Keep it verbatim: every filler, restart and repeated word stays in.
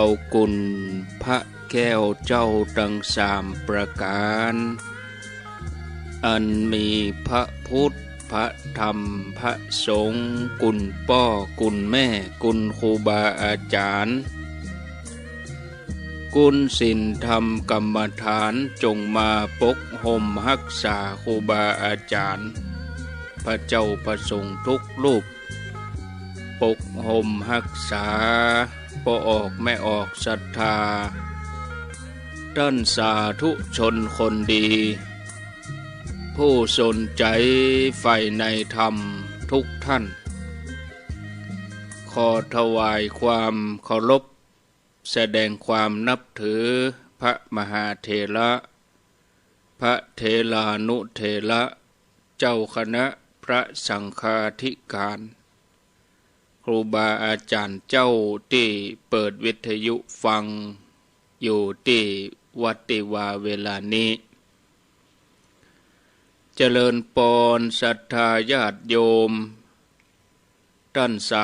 เอาคุณพระแก้วเจ้าตังสามประก๋าน อันมีพระพุทธ พระธรรม พระสงฆ์ คุณป้อ คุณแม่ คุณครูบาอาจ๋ารย์ คุณศีลธรรมกรรมฐาน จงมาปกห่มฮักษาครูบาอาจ๋ารย์ พระเจ้าพระสงฆ์ทุกรูป ปกห่มฮักษาป้อออกแม่ออกศรัทธา ต้านสาธุชนคนดี ผู้สนใจ๋ใฝ่ในธรรมทุกท่าน ขอถวายความเคารพ แสดงความนับถือพระมหาเถระ พระเถรานุเถระ เจ้าคณะพระสังฆาธิการ ครูบาอาจ๋ารย์เจ้าตี้เปิดวิทยุฟังอยู่ตี้วัดตี้วาเวลานี้ เจริญปอนศรัทธาญาติโยม ต้านสา